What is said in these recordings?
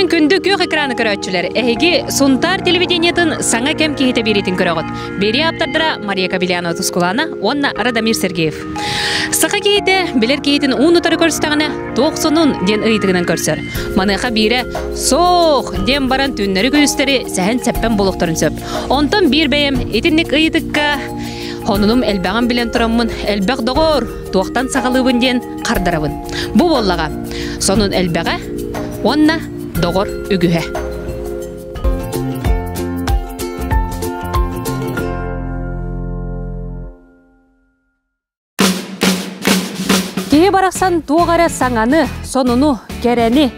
күн күндү күөх экраны көрөөччүлэр, эһиги Сунтаар телевидениетын саҥа кэм киһитэ биэриитин көрөҕүт. Биэрии ааптардара Мария Кобельянова Тускулана уонна Радомир Сергеев. Саха киһитэ билэр киһитин уун-утары көрүстэҕинэ туох сонун диэн ыйытыгынан көрсөр. Маныаха биирэ «Суох!» диэн баран түүннэри-күнүстэри сэһэн-сэппэн буолуохтарын сөп. Онтон биир бэйэм итинник ыйытыкка хонунум элбэҕин билэн тураммын элбэх доҕор, туохтан саҕалыыбын диэн хардарабын. Бу буоллаҕа, сонун элбэҕэ уонна доҕор үгүһэ. Киһи барахсан туох эрэ саҥаны, сонуну, кэрэни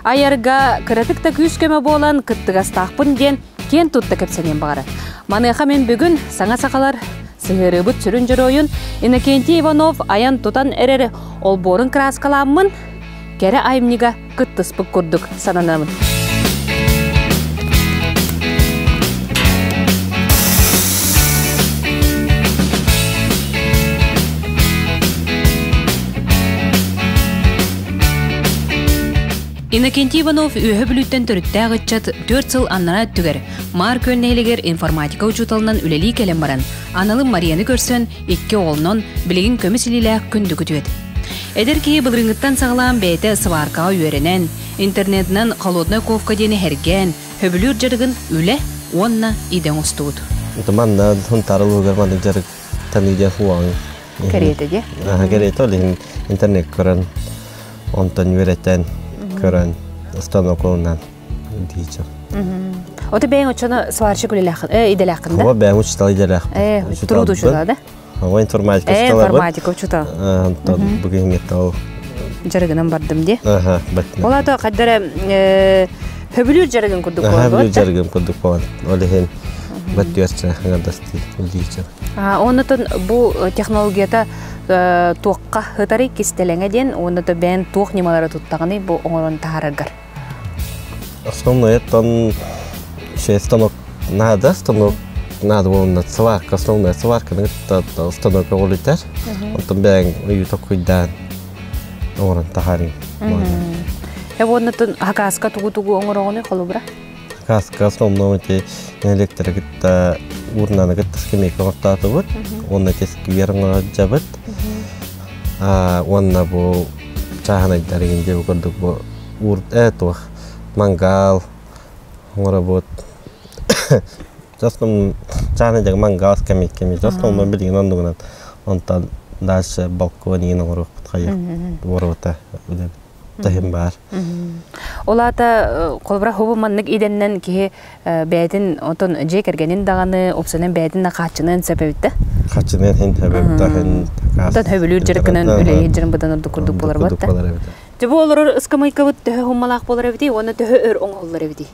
айарга кыратык да күүс-көмө буолан кыттыгастаахпын диэн киэн тутта кэпсэниэн баҕарар. Маныаха мин бүгүн саҥа сахалар сыһыарыыбыт сүрүн дьоруойун Иннокентий Иванов айан-тутан эрэр олбуорун кырааскалааммын кэрэ айымньыга кыттыспыт курдук сананабын. Иннокентий Иванов Үөһэ Бүлүүттэн төрүттээх ыччат 4 сыл аннараа өттүгэр Маар Күөл нэһилиэгэр информатика учууталынан үлэлии кэлэн баран, аналын Марияны көрсөн, икки оҕолонон, билигин көмүс илиилээх күндү күтүөт. Эдэр киһи былырыыҥҥыттан саҕалаан бэйэтэ сваркаҕа үөрэнэн, интернетинэн холодная ковка диэни һэргээн, сөбүлүүр дьарыгын үлэ уонна идэ оҥостубут. Манна Сунтаар улууһугар маннык дьарык таныы диэн хуаҕыҥ. Кэриэтэ дии. Кэриэтэ ол иһин интернет көрөн, онтон үөрэтэн көрөн, станок ылынан диичэ. Ото бэйэҥ оччоно сварщик үлэлээххин, идэлээххин да? Ого бэйэм учутал идэлээхпин. Труд учутала да? Ого информатика учутала. Информатика учутала. Онтон бүгүн ол дьарыгынан бардым дии. Аха, баттым. Ол ато хаддара хөбүлүүр дьарыгын курдук буолан. Хөбүлүүр дьарыгым курдук буолан. Ол иһин баттүөрчэ ыңардасты үлдиичэ. Оннотон бу технологията туохха ытары кистэлэҥэ диэн уонна то бэйэн туох ньымалары туттаҕыный бу оҥорон таһаараргар? Основной тон станок надо, станок надо болна сварка, основная сварка станок оҕолитар. Онтон бэйэҥ уйу токуйдаан оҥорон таһаарыҥ. Уоннатын хакаска тугу-тугу оҥороҕуный холобура? Хакаска основном эти электро кытта урнаны кытта скамейка оҥортоотубут. Уонна эти сквер оҥорожабыт. Уонна бу чааһынайдар игин диэбит курдук бу ур туох мангал оҥоробут. Основном чааһынайдарга мангал скамейка эмиэ основном билигин оннугунан онтон дальше балкон игин оҥоруохпут хайа уоруота таһым баар. Ол аата холобура хобу маннык идэннэн киһи бэйэтин отон дьиэ кэргэнин даҕаны опсанан бэйэтин да хааччыныан сөп эбит да? Хааччыныан хин эбит да хин Отон хөбүлүүр дьарыкынан үлэлиир дьарым быдан ордук курдук буолар буолар эбит. Дьэ бу олорор ыскамыйкабыт төһө хуммалаах буолар эбитий уонна төһө өр оҥоһуллар эбитий?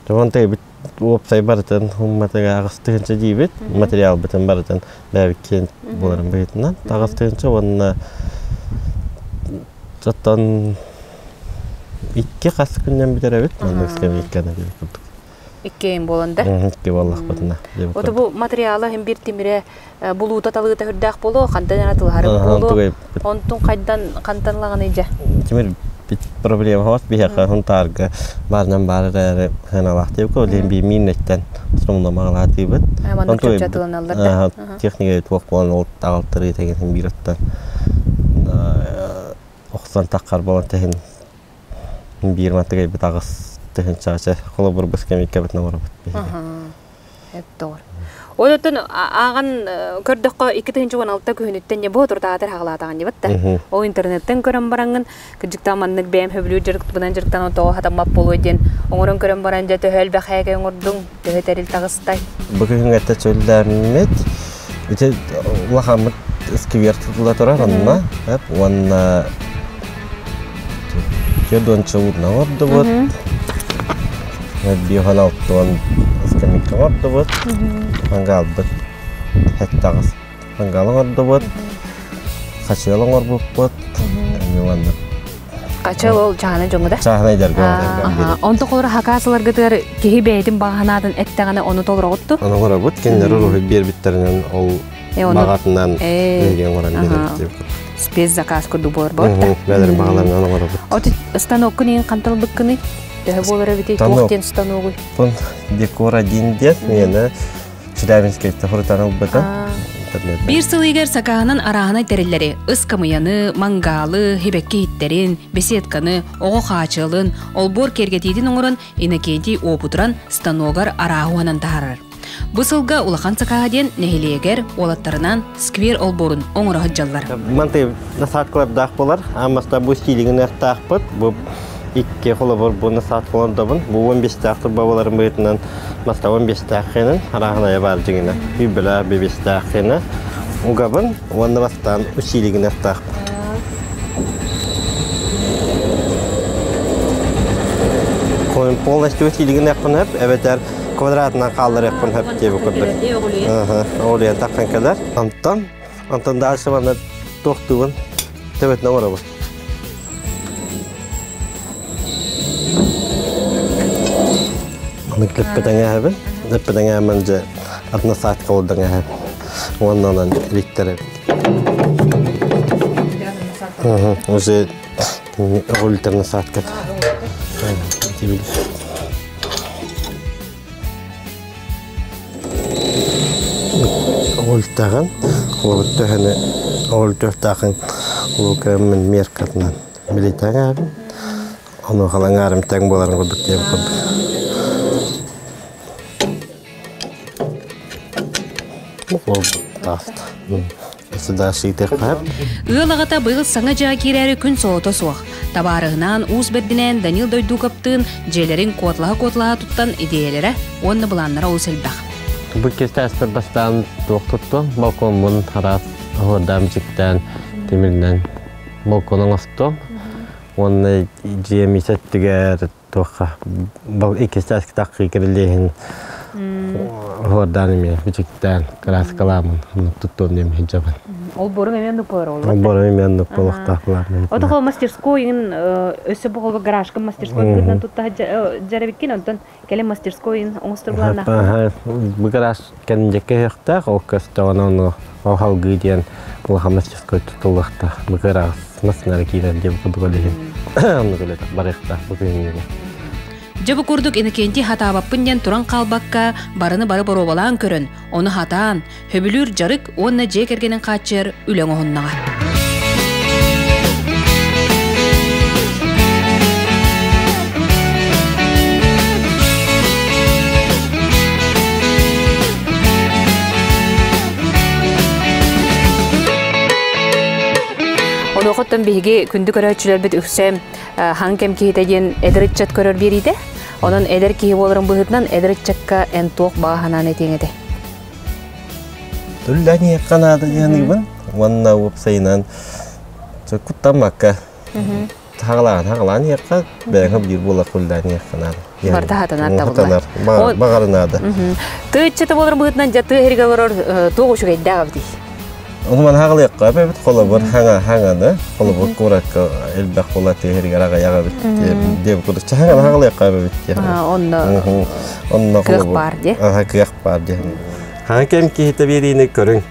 Дьэ эбит уопсай барытын хумматыга аҕыс тыһыынча диибит материалбытын барытын бэйэбит буоларын быһыытынан 8 тыһыынча уонна оттон икки хас күннэн бүтэрэбит маннык скамейканы диэбит курдук. Иккиэн буолан да? Икки буоллахпытына. Ото бу материала хим бир тимире булуута талыыта хүрдээх буолуо, хантан эрэ тылыһары буолуо. Онтун хайдан хантан ылаҕыный дьэ? Тимир бит проблема хос биһиэхэ Сунтаарга баарынан баар эрээри сыаналаах диэбиккэ ол иһин биир сомномаҕалаатыыбыт. Маннык чопчатыланаллар да. Техника туох буолан ол аҕалтарыы тэгин биир оттон охсон таххар буолан тэһин биир мантыгайбыт 8 тыһыынчаача холобур быс кэмиккэбит оҥоробут биһиги. Эптоор. Ол оттон ааҕан көрдөххө 2016 күһүнүттэн не бу туртаатар хаҕалаатаҕын дебат да. Ол интернеттен көрөн бараҥҥын кырдьыктаах маннык бэйэм хөбүлүүр дьарыктыбынан дьарыктанан тоҕо хатаммат буолуой диэн оҥорон көрөн баран дьэ төһө элбэх һээкэй оҥордуҥ, төһө тэрил таҕыстай? Бу күһүҥҥэ чөллөммүт ити улахаммыт сквер тутула турар онно уонна 40 уурна оҥордубут 560 скамейка оҥордубут мангаалбыт 7-8 мангал оҥордубут хачыал оҥорбуппут эмиэ уонна Хачыал ол чааһынай дьоҥҥо да? Чааһынайдарга Онто холоро хакаас ыларгытыгар киһи бэйэтин баҕа санаатын эттэҕинэ ону толороҕут Ону оҥоробут. Кинилэр уруһуй биэрбиттэринэн ол баҕатынан биһиги оҥорон биэрэбит. Спецзаказ курдук буолар буолта. Бэлэр бағаларынан оҥоробут. От станоккун иин ханталбыккыный? Төһө буолар эбитий? Туох диэн станогуй? Пун декор один диэн миэнэ Челябинскайтан хурутан ылбытым. Биир сыл иһигэр сакааһынан арааһынай тэриллэри, ыскамыйаны, мангаалы, хибэкки иһиттэрин, беседканы, оҕо хаачылын, олбуор киэргэтиитин оҥорон Иннокентий уопутуран станогар арааһы уһанан таһаарар. Бу сылга улахан сакааһа диэн нэһилиэгэр уолаттарынан сквер олбуорун оҥоро сылдьаллар. Манты насадкалардаах болар. Амаста бу стилигинэхтаахпыт. Бу икки холобур бу насадкалардабын. Бу 15-тээх турба боларын быһыытынан маста 15-тээх хенен арааһынайа баар дьиҥинэ. Үбүлэ бибистээх хенэ угабын уонна бастаан усилигинэхтаахпыт. Полностью усилигинэхпин хөп, эбэтэр квадратынан хаалларыахпын хөп диэби курдук. Оҕулуйан тахсан кэлэр. Онтон, онтон дальше манна туохтуубун төбөтүнэн оҥоробун. Маннык лэппэтэҥээһэбин. Лэппэтэҥээһэмэн дьэ атын саатка олордоҥээһэбин. Уонна онон иликтэрэбин. Уже оҕулутар насадка. Оҕултаҕын, холобур төһөнү оҕултуохтаахын улуукаммын меркатынан билитэҥээбин. Ону халаҥаарым тэҥ буоларын курдук диэн курдук. Ыал аҕата быйыл саҥа дьаа киирээри күн солото суох. Табаарыһынаан Уус Бэрдинээн Данил Дойдуукаптыын дьиэлэрин куотлаһа-куотлаһа туттан идиэйэлэрэ уонна былааннара олус элбэх. Бу кистээспэр бастаан туох туттум, балкоммун араас оһуордаан бичиктээн тимиринэн балкон оҥостуом. Уонна дьиэм ис өттүгэр туохха бал иккистээски таххыы кирилиэһин оһуордаан эмиэ бичиктээн кырааскалаамын оннук туттуом диэн сылдьабын. Ол борун эмиэ оннук буолар ол. Ол борун эмиэ оннук буолуохтаах буолар. Отохо мастерской иҥин өссө бу холбо гаражка мастерской быһыытынан тутта дьэрэбиккин онтон кэлин мастерской иҥин оҥостор былааннаах. Бу гараж кэнньэккэ өһөхтөөх ол көстөҕүнэ ону ол халгыы диэн улахан мастерской тутуллуохтаах. Бу кыраҕас массыынара киирэр диэн курдук ол иһин оннук үлэтэх барыахтаах бу күһүҥҥүгэ. Дьэ бу курдук Иннокентий хатаабаппын диэн туран хаалбакка, барыны бары боруобалаан көрөн, ону хатаан, сөбүлүүр дьарык уонна дьиэ кэргэнин хааччыйар үлэ оҥоһуннаҕа. Онуохаттан биһиги күндү көрөөччүлэрбит үксэ хаҥ кэм киһитэ диэн эдэр ыччат көрөр биэриитэ. Онон эдэр киһи буоларын быһыытынан эдэр ыччакка эн туох баҕа санаан этиэҥ этэ? Түллэниэххэ наада диэн уонна уопсайынан куттаммакка хаҕалаан хаҕалаан иһиэххэ бэйэҥ биир буола куллаан иһиэххэ наада. Барыта хатанар табыллар. Баҕар наада. Тыы ыччата буолар быһыытынан дьэ тыа иһиргэ олорор туох үчүгэйдээх эбитий? Онуман хаҕалыахха эбит холобур хаҥа хаҥаны холобур куоракка элбэх буола тыа иһиргэр аҕыйах эбит диэбит курдук хаҥаны хаҕалыахха эбит диэн. Онно Онно кыах баар диэ. Аха кыах баар диэн. Хаҥа кэм киһитэ биэриини көрүҥ.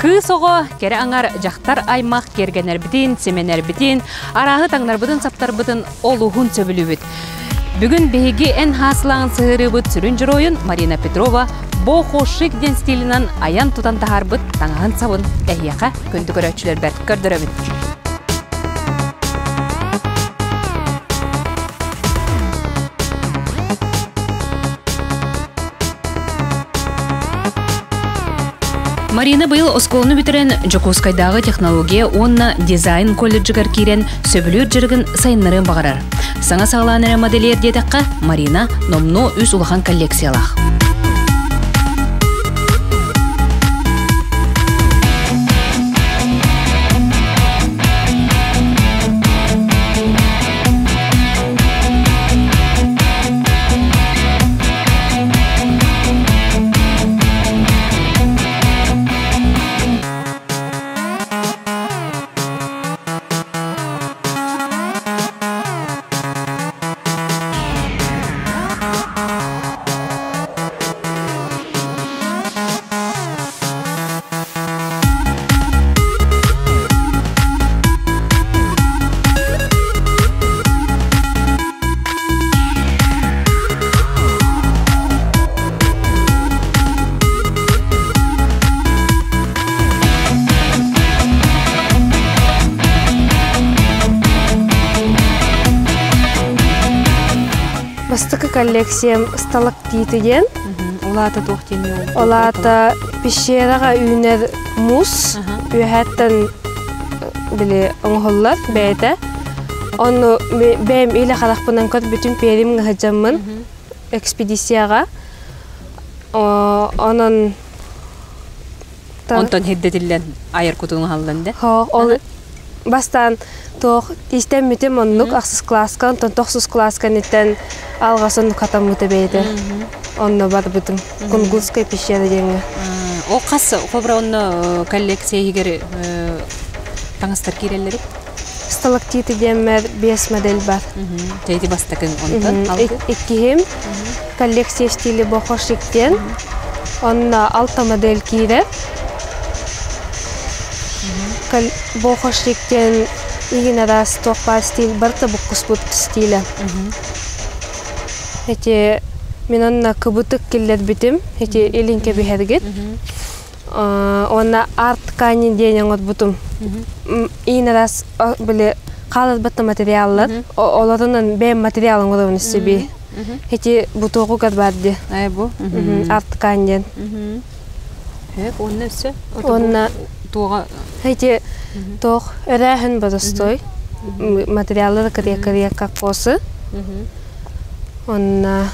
Кыыс оҕо кэрэ аҥар дьахтар аймах киэргэнэрбитин, симэнэрбитин, арааһы таҥнарбытын-саптарбытын олуһун сөбүлүүбүт. Бүгүн биһиги эн хаасылаан сыһыарыыбыт сүрүн дьоруойун Марина Петрова Бохо шик диэн стилинэн айан тутан таһаарбыт таҥаһын сабын эһиэхэ күндү көрөөччүлэрбэр көрдөрөбүн. Марина быйыл оскуоланы бүтэрэн Дьокуускайдааҕы технология уонна дизайн колледжыгар киирэн сөбүлүүр дьарыгын сайыннарыан баҕарар. Саҥа саҕалаан эрэ модельер диэтэххэ, Марина номнуо үс улахан коллекциялаах. Бастакы коллекциям сталактиты диэн. Улаата туох диэн Олаата пещераҕа үүнэр муус үөһээттэн били оҥоһуллар бэйэтэ. Ону бэйэм илэ харахпынан көрбүтүм Перим ҥаһыдьаммын экспедицияҕа. Онон Онтон хирдэтиллэн айар кутун аһаллан да? Ол бастаан туох истэммитим оннук ахсыс класска, онтон тохсус класска ниттэн алҕас оннук хатаммыта бэйэтэ. Онно барбытым. Кунгурская пещера диэҥҥэ. Ол хас хобра онно коллекция иһигэр таҥастар киирэллэрий? Сталактиты диэммэр биэс модель бар. Тэйди бастакын онтон алгы? Иккиһим коллекция в стиле бохошик диэн. Онно алта модель киирэр. Бохошик диэн игин араас туох баар стиль барыта буккуспут стилэ. Эти мин онно кыбытык киллэрбитим. Эти илин кэбиһэргит. Уонна арт ткани диэн оҥорбутум. Иин араас били хааларбатта материаллар. Олорунан бэйэм материал оҥоробун истиби. Ити бутуоҕугар бар ди. Ай бу. Арт ткань диэн. Уонна өссө? Уонна туоҕа Эти туох өрөөһүн боростой материаллары кырыа-кырыа кокосы. Онна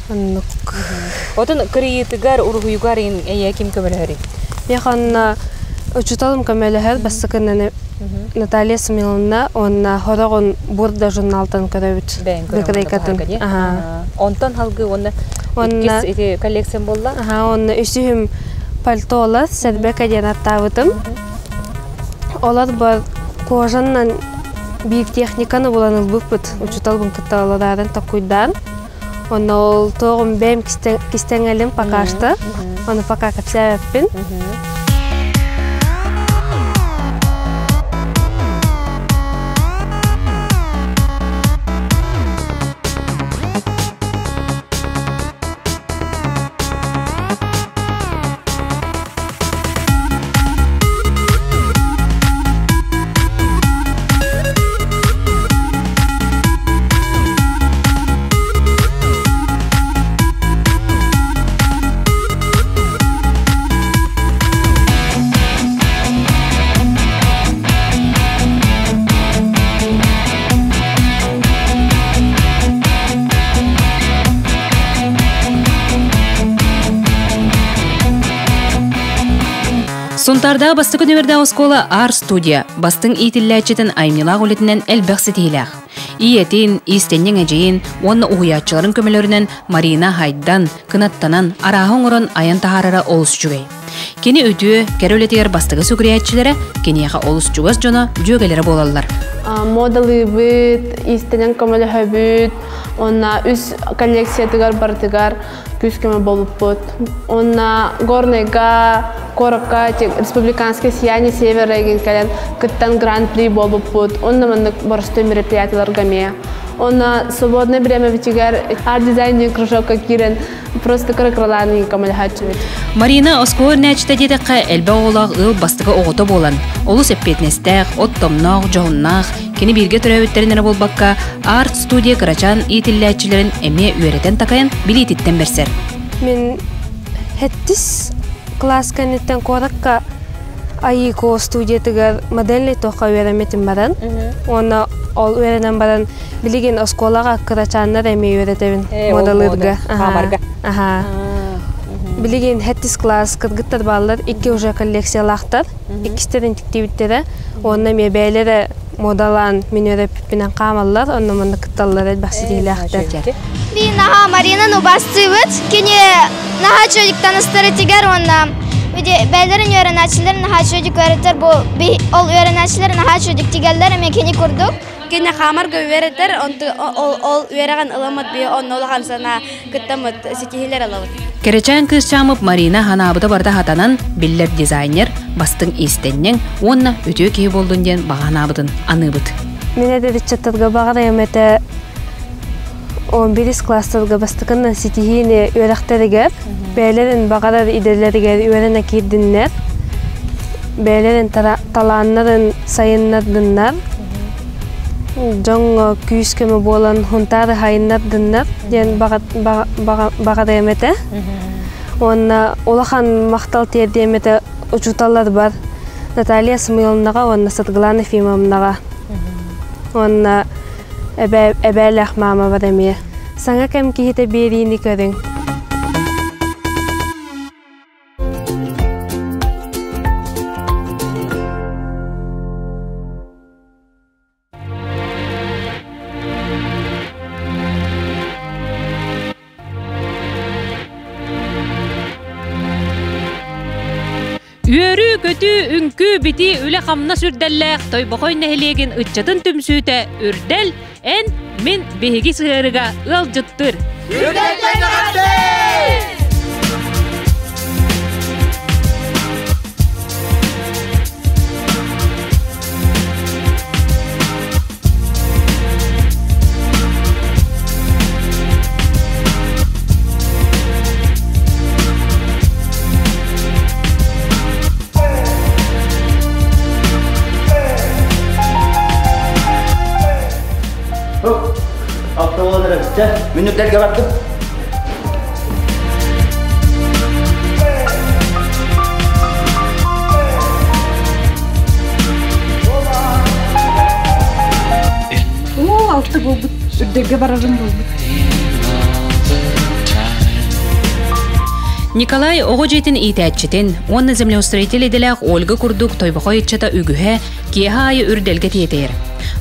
оннук. Отон кырыйыытыгар, уруһуйугар эйэ ким көмөлөһөрүй? Миэхэ онно учууталым көмөлөһөр бастакынан Наталья Смиловна уонна хороҕун Бурда журналтан көрөбүт. Бэкрейкатын. Онтон халгы уонна иккис ити коллекциям буолла. Аха, онно үсүһүм пальтолар Сербека диэн аттаабытым. Олор бар кожаннан биир техниканы булан ылбыппыт. Учууталбын кытта олораарын токуйдаан. Онно ол туоҕум бэйэм кистэҥэлим пока что. Ону пока кэпсээбэппин. Сунтаардаах бастакы нүмердээх оскуола Ар-студия бастыҥ иитиллээччитин айымньылаах үлэтинэн элбэх ситиһиилээх. Ийэтин, иистэнньэҥ эдьиийин уонна уһуйааччыларын көмөлөрүнэн Марина хайдан, кынаттанан, арааһы оҥорон айан таһаарара олус үчүгэй. Кини үтүө, кэрэ үлэтигэр бастакы сүгүрүйээччилэрэ киниэхэ олус чугас дьоно, дьүөгэлэрэ буолаллар. Модалыыбыт, иистэнэн көмөлөһөбүт, уонна үс коллекциятыгар барытыгар күүс-көмө буолбуппут. Уонна Горнайга, куоракка республиканское сияние севера игин кэлэн кыттан гран-при буолбуппут. Онно маннык боростуой мероприятияларга эмиэ. Онно свободное время-битигэр арт-дизайн диэн кружокка киирэн просто кыра-кыралаан көмөлөһөөччүбүт. Марина оскуола үрнээччитэ диэтэххэ, элбэх оҕолоох ыал бастакы оҕото буолан, олус эппиэтинэстээх, оттомноох, дьоһуннаах, кини бииргэ төрөөбүттэрин эрэ буолбакка, арт-студия кырачаан иитиллээччилэрин эмиэ үөрэтэн-такайан билиититтэн бэрсэр. Мин сэттис кылаас кэнниттэн куоракка АИКО студиятыгар модельнай туохха үөрэммитим баран уонна ол үөрэнэн баран билигин оскуолаҕа кырачааннар эмиэ үөрэтэбин модалыырга хаамарга аха билигин сэттис класс кыргыттар бааллар икки уже коллекциялаахтар иккистерин тиктибиттэрэ уонна эмиэ бэйэлэрэ модалаан мин үөрэппиппинэн хаамаллар онно манна кытталлар элбэх ситиһиилээхтэр Би наһаа Маринаны убастыыбыт. Кини наһаа үчүгэйдик таныстарытыгар уонна бэйэлэрин үөрэнээччилэр наһаа үчүгэйдик үөрэтэр бу ол үөрэнээччилэр наһаа үчүгэйдик тигэллэр эмиэ кини курдук. Кини хаамарга үөрэтэр, ол ол үөрэҕин ыламмыт би онно улахан санаа кыттаммыт ситиһиилэр ылабыт. Кэрэчээн кыысчааммыт Марина ханаабыта барыта хатанан, биллэр дизайнер, бастыҥ иистэнньэҥ уонна үтүө киһи буоллун диэн баҕа санаабытын аныыбыт. Мин эдэр ыччаттарга баҕарыам этэ 11 класстарга бастакынан ситиһиини үөрэхтэригэр, бэйэлэрин баҕарар идэлэригэр үөрэнэ киирдиннэр, бэйэлэрин талааннарын сайыннардыннар. Дьоҥҥо күүс-көмө буолан Һунтаары хайыннардыннар диэн баҕарыам этэ. Уонна улахан махтал тиэрдиэм этэ учууталларбар Наталья Самойловнаҕа уонна Саргылана Ефимовнаҕа. Уонна эбээлээх маамабар эмиэ. Саҥа кэм киһитэ биэриини көрүҥ. Үөрүү-көтүү, үҥкүү-битии үлэ-хамнас үрдэллээх Тойбохой нэһилиэгин ыччатын түмсүүтэ Үрдэл, эн, мин, биһиги сыһыарыга ыалдьыттыр. Үрдэлтэн эҕэрдэ! Мүнүүтэргэ бардым. Оо, алты буолбут, үрдэргэ барарым буолбут. Николай оҕо дьиэтин иитээччитин уонна землеустроитель идэлээх Ольга курдук Тойбохой ыччата үгүһэ киэһэ аайы үрдэлгэ тиэтэйэр.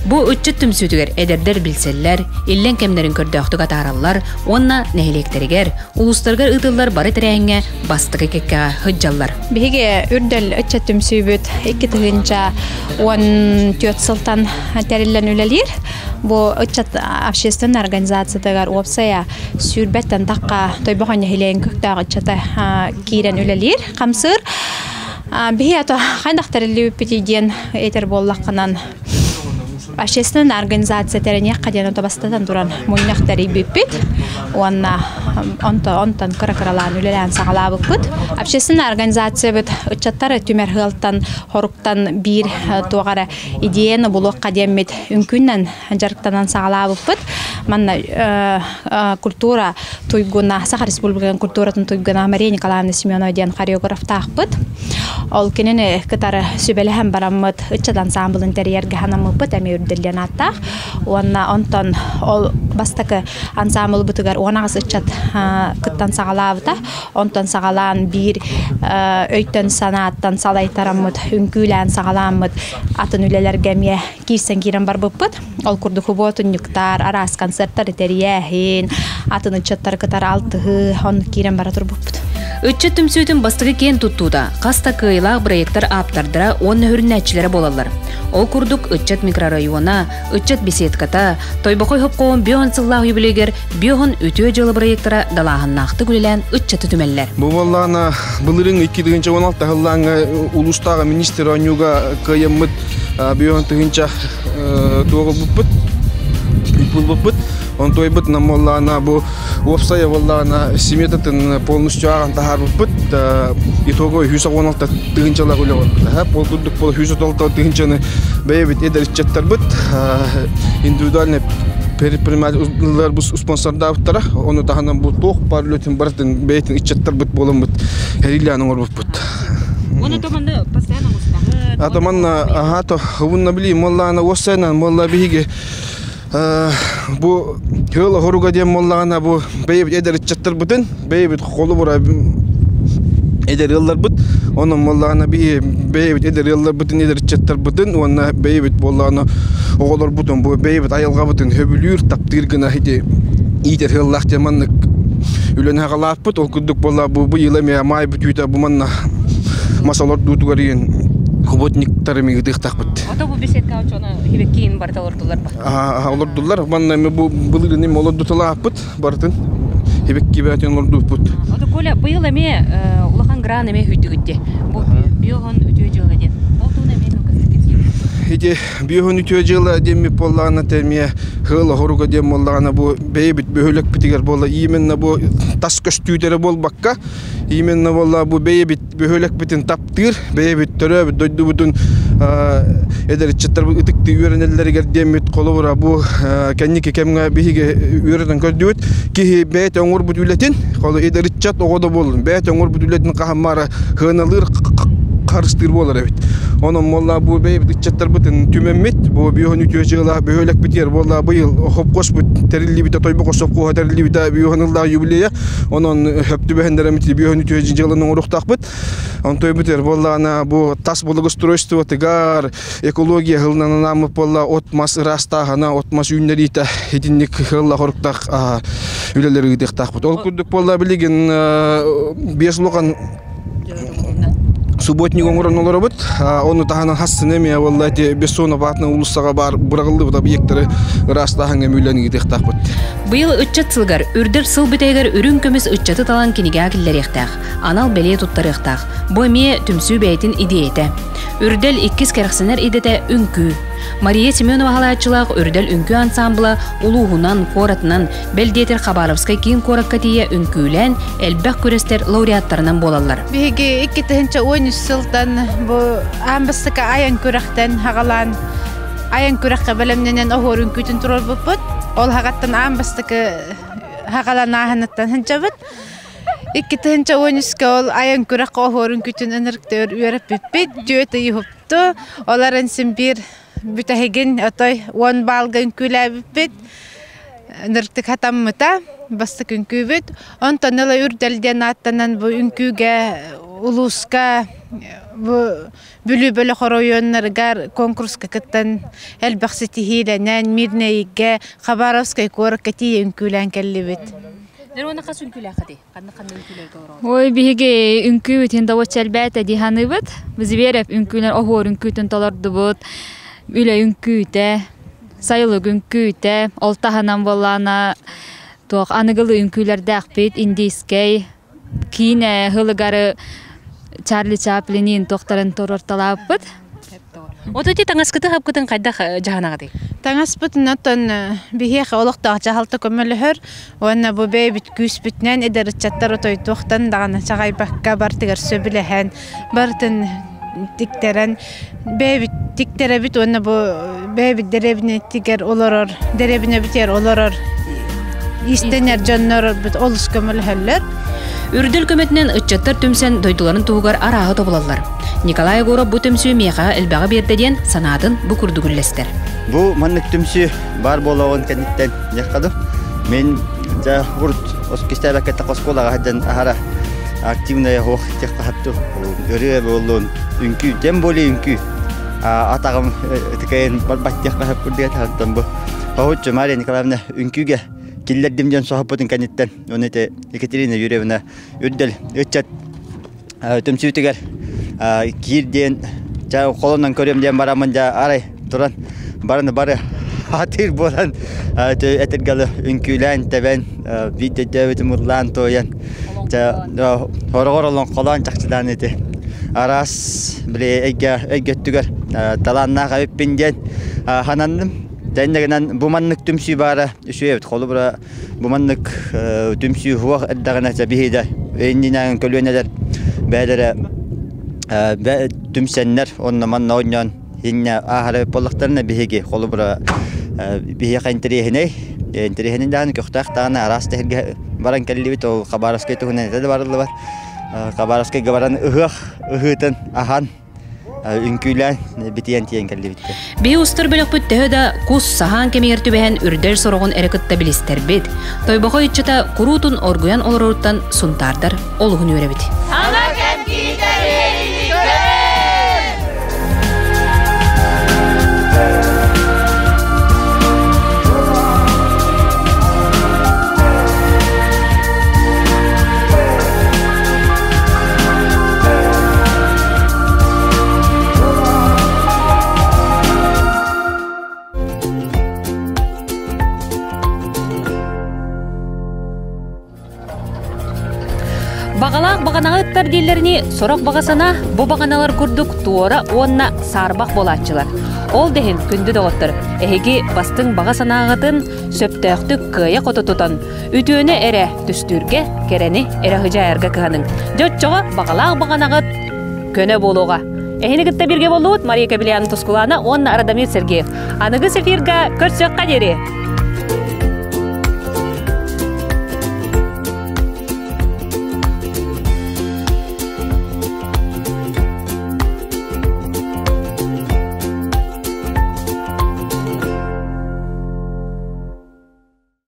Бу ыччат түмсүүтүгэр эдэрдэр билсэллэр, иллэҥ кэмнэрин көрдөөхтүк атаараллар уонна нэһилиэктэригэр, улуустарыгар ыытыллар бары тэрээһиҥҥэ бастакы кэккэҕэ сылдьаллар. Биһиги үрдэл ыччат түмсүүбүт 2014 сылтан тэриллэн үлэлиир. Бу ыччат общественнай организациятыгар уопсайа сүүрбэттэн тахха Тойбохой нэһилиэгин көхтөөх ыччата киирэн үлэлиир, хамсыыр. Биһи ато хайдах тэриллибиппитий диэн этэр буоллаххынан общественная организация тэриниэххэ диэн ото бастатан туран мунньах тэрийбиппит уонна онто онтон кыра-кыралаан үлэлээн саҕалаабыппыт. Общественная организациябыт ыччаттары түмэр ыалтан хоруктан биир туох эрэ идеяны булуохха диэммит үҥкүүнэн дьарыктанан саҕалаабыппыт. Манна культура туйгуна, Саха Республикатын культуратын туйгуна Мария Николаевна Семенова диэн хореографтаахпыт. Ол кинини кытары сүбэлэһэн бараммыт ыччат ансаамбылын тэрийэргэ санаммыппыт эмиэ үрдэллиэн ааттаах. Уонна онтон ол бастакы ансаамбылбытыгар 18 ыччат кыттан саҕалаабыта. Онтон саҕалаан биир өйтөн-санааттан салайтараммыт, үҥкүүлээн саҕалааммыт атын үлэлэргэ эмиэ киирсэн киирэн барбыппыт. Ол курдук хубуотунньуктар, араас концерттары тэрийээһин, атын ыччаттары кытары алтыһыы, оннук киирэн бара турбуппут. Ыччат түмсүүтүн бастакы киэн туттуута хас да кыайыылаах бырайыактар ааптардара уонна сүрүннээччилэрэ буолаллар. Ол курдук ыччат микрорайона, ыччат беседката, Тойбохой хопкоон бион сыллаах юбилейгэр биоһун үтүө дьыала бырайыактара далааһыннаахтык үлэлээн ыччаты түмэллэр. Бу буоллаҕына былырыын 2016 сыллааҥҥа улуустааҕы министр оонньууга кыайаммыт биоһун тыһыынча туох ылбыппыт булбуппут онтуойбут нам буоллаҕына бу уопсайа буоллаҕына сметатын полностью ааҕан таһаарбыппыт итого 116 тыһыынчалаах үлэ барбыта ол курдук бол 116 тыһыынчаны бэйэбит эдэр ыччаттарбыт индивидуальный предпринимателлэр спонсордаабыттара ону таһынан бу туох баар үлэтин барытын бэйэтин ыччаттарбыт буоламмыт эриилээн оҥорбуппут Оны томанны постоянно мустаҕыт. А томанна аха то хубунна били моллаана уоссайнан молла биһиги бу хыыл хоруга диэн моллаҕына бу бэйэбит эдэр ыччаттарбытын бэйэбит холобура эдэр ыалларбыт онон буоллаҕына биһи бэйэбит эдэр ыалларбытын эдэр ыччаттарбытын уонна бэйэбит буоллаҕына оҕолорбутун бу бэйэбит айылҕабытын сөбүлүүр таптыыр гына ити иитэр ыаллаах диэн маннык үлэни аҕалааппыт ол курдук буолла бу быйыл эмиэ маай бүтүүтэ бу манна мас олордуутугар иин хубутниктары мигытыахтаахпыт. Ото бу беседка очону хибеккиин барыта олордулар ба? Олордулар. Манна эми бу былырыын эми олордуталааппыт барытын. Хибекки бээтин олордуппут. Ото Коля быйыл эмиэ улахан гран эмиэ хүйтүгүтте. Бу биоһон үтүө дьыала диэн. Ол туһунан эмиэ кылгастык кэпсиир. ити биэһүн үтүө дьыала диэммит буоллаҕына эмиэ ыал оһоруга диэн буоллаҕына бу бэйэбит бөһүөлэкпитигэр буолла именно бу тас көстүүтэ эрэ буолбакка именно буолла бу бэйэбит бөһүөлэкпитин таптыыр бэйэбит төрөөбүт дойдубутун эдэр ыччаттарбыт ытыктыы үөрэнэллэригэр диэммит холобура бу кэнники кэмҥэ биһиги үөрэтэн көрдүбүт киһи бэйэтэ оҥорбут үлэтин холу эдэр ыччат оҕо да буоллун бэйэтэ оҥорбут үлэтин хаһан сыаналыыр харыстыыр буолар эбит. Онон буолла бу бэйэбит ыччаттарбытын түмэммит, бу биоһун үтүө дьыала бөһүөлэкпитигэр буолла быйыл хопкоспут тэриллибитэ, Тойбохо сопхуоһа тэриллибитэ биоһун ыллаах юбилейа. Онон хөп түбэһиннэреммит биоһун үтүө дьыаланы оҥоруохтаахпыт. Онтойбутугар буоллаҕына бу тас благоустройствотыгар экология сылынан анааммыт буолла от-мас ыраастааһына, от-мас үүннэриитэ итинник сыаллаах оруктаах үлэлэри ыытыахтаахпыт. Ол курдук буолла билигин биэс улахан субботник оҥорон олоробут. Ону таһынан хассыны эмиэ буолла ити Бессонов аатынан уулуссаҕа баар быраҕыллыбыт объектары ыраастааһыҥҥа мүлэн ыытыахтаахпыт. Быйыл ыччат сылыгар үрдэл сыл бүтэһигэр үрүҥ көмүс ыччаты талан кинигэҕэ киллэриэхтээх, анал бэлиэ туттарыахтаах. Бу эмиэ түмсүү бэйэтин идиэйэтэ. Үрдэл иккис кэрэхсэнэр идэтэ үҥкүү. Мария Семенова халааччылаах Үрдэл үҥкүү ансаамбыла улууһунан, куоратынан, бэл диэтэр Хабаровскай киин куоракка тиийэ үҥкүүлээн, элбэх күрэстэр лауреаттарынан буолаллар. Биһиги 2013 сылтан бу аан бастакы айан күрэхтэн хаҕалаан айан күрэххэ бэлэмнэнэн оһуор үҥкүүтүн туруорбуппут. Ол хаҕаттан аан бастакы хаҕаланааһыныттан сылдьабыт. 2013 ол айан күрэххэ оһуор үҥкүүтүн ынырыктыыр үөрэппиппит. Түөрт ый уһупту. Оларын син биир бүтэһигин отой 10 баалга үҥкүүлээбиппит. Ынырыктык хатаммыта бастакы үҥкүүбүт. Онтон ыла Үрдэл диэн ааттанан бу үҥкүүгэ улууска бу Бүлүү бөлөх оройуоннарыгар конкурска кыттан элбэх ситиһиилэнэн Мирнэйгэ, Хабаровскай куоракка тиийэ үҥкүүлээн кэллибит. Нерона хас үҥкүүлээххитий? Ханна ханна үҥкүүлэргэ олороҕут? Ой, биһиги үҥкүүбүтүн добоччу элбээтэ дии саныыбыт. Зверев үҥкүүнэн оһуор үҥкүүтүн толордубут. Үлэ үҥкүүтэ, сайылык үҥкүүтэ, ол таһынан буоллаана туох аныгылыы үҥкүүлэрдээхпит, индийскэй, киинэ ыһылыгары Чарли Чаплинин туохтарын туруорталаабыппыт. От ити таҥаскыты хапкытын хайдах дьаһанаҕытый? Таҥаспытын оттон биһиэхэ олохтоох дьаһалта көмөлөһөр уонна бу бэйэбит күүспүтүнэн эдэр ыччаттар отойтуохтан даҕаны чаҕайбакка барытыгар сөбүлэһэн барытын тиктэрэн бэйэбит тиктэрэбит уонна бу бэйэбит дэриэбинэтигэр олорор дэриэбинэбитигэр олорор иистэнэр дьоннорбут олус көмөлөһөллөр. Үрдэл көмөтүнэн ыччаттар түмсэн дойдуларын туһугар арааһы тобулаллар. Николай Егоров бу түмсүү миэхэ элбэҕи биэрдэ диэн санаатын бу курдук үллэстэр. Бу маннык түмсүү баар буолуоҕун кэнниттэн диэххэ Мин дьэ урут кистээбэккэ оскуолаҕа сылдьан аһара активная оһох теххаһатту ырыа буоллун үҥкүү тем более үҥкүү атаҕым ытыкайын барбаттыах курдук таһыттан бу Хоһуччу Мария Николаевна үҥкүүгэ киллэрдим диэн соһуппутун кэнниттэн оны ити Екатерина Юрьевна үрдэл ыччат түмсүүтүгэр киир диэн ча холонон көрүөм диэн бараммын дьэ арай туран барыны бары атыыр буолан этиргалы үҥкүүлээн тэбэн биир дөйдөөбүтүм ыллаан туойан хороҕор олоҥхолоон чахчытаан ити араас били эйгэ эйгэ өттүгэр талааннаах эбиппин диэн хананным Тэннэгинэн бу маннык түмсүү баара үчүгэй эбит. Холобура бу маннык түмсүү суох эрдэҕинэ биһиги иннинээҥи көлүөнэлэр бэйэлэрэ түмсэннэр онно манна оонньоон иннэ ааһар буоллахтарына биһиги холобура биһиэхэ интэриэһинэй интэриэһинэй даҕаны көхтөөх даҕаны араас тэһиргэ баран кэллибит ол Хабаровскай туһунан этэ да барыллыбат Хабаровскайга баран ыһыах ыһыытын аһан үҥкүүлээн битийэн тиийэн кэллибит. Биһи устар бөлөхпүт төһө да кус саһаан кэмигэр түбэһэн үрдэл сороҕун эрэ кытта билистэрбит. Тойбохой ыччата куруутун оргуйан олороруттан сунтаардар олуһун үөрэбит. Ана кэм Баҕалаах баҕанаҕа ыттар дииллэрини сорох баҕа санаа бу баҕаналар курдук туора уонна саарбах буолааччылар. Ол да иһин, күндү доҕоттор, эһиги бастыҥ баҕа санааҕытын сөптөөхтүк кыайа-хото тутан, үтүөнү эрэ түстүүргэ, кэрэни эрэ сыдьаайарга кыһаныҥ. Дьэ оччоҕо баҕалаах баҕанаҕыт көнө буолуоҕа. Эһини кытта бииргэ буоллубут Мария Кобеляна Тускулана уонна Радомир Сергеев. Аныгы эфирга көрсүөххэ диэри!